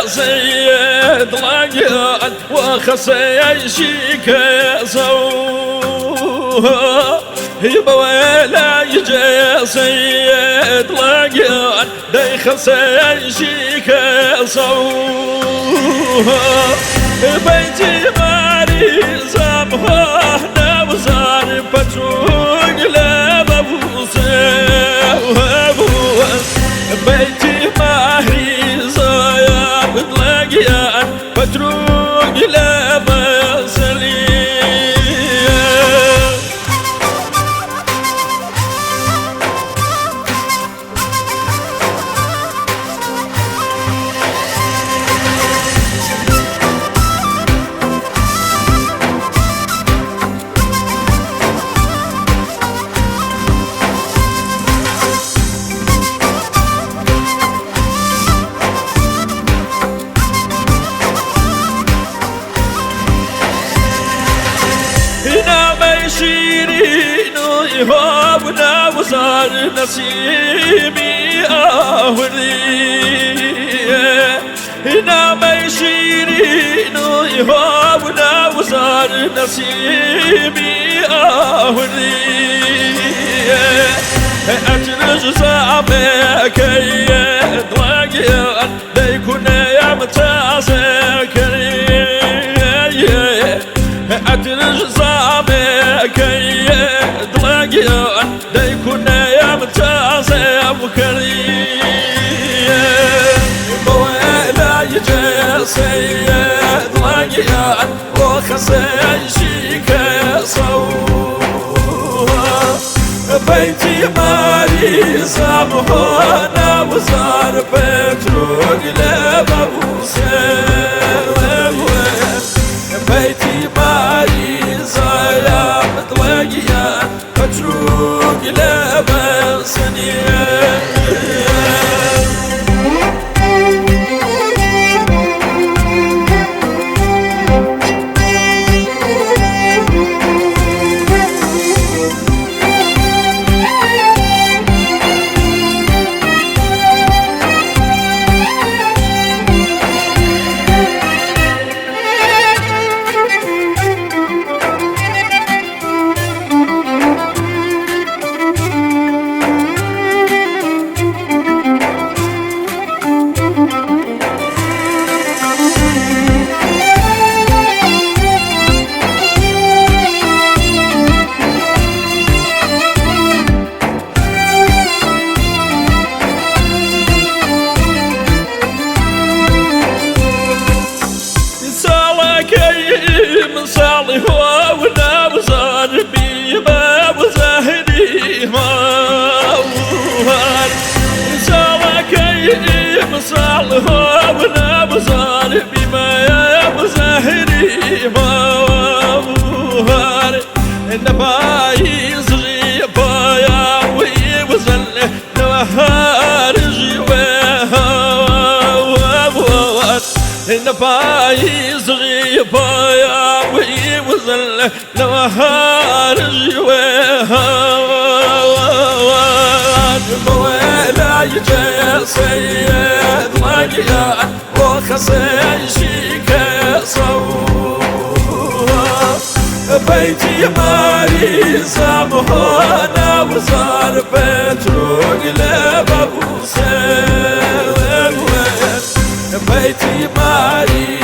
سيد لاقيان وخسي شيك سوها يبويلا يجي سيد لاقيان دي خسي شيك سوها بيتي ماري زمها وزار بتروق بيتي ماهري زايا بدلاقيان بتروق لبسلي. شيرين يهابنا وصار نسيمي أهلي هنا ما شيرين يهابنا وصار نسيمي أهلي أترج زعمك يا ديكون يا متاسكري أترج زعمك دلاقيان ديكون يا متاسم وكري بويلا يجي سيد دلاقيان وخسي شيك صوها بيتي ماري زمهنا وزار بتروق لبوسه بيتي ماري زايا مطلقيان بتروق لبسني. نبايز غيبايا ويوزل نهار جواها ولا يجي سيد لاقيان وخسي شيك صوها بيتي ماري زمهنا وزار بتروق لبوسه بيتي ماري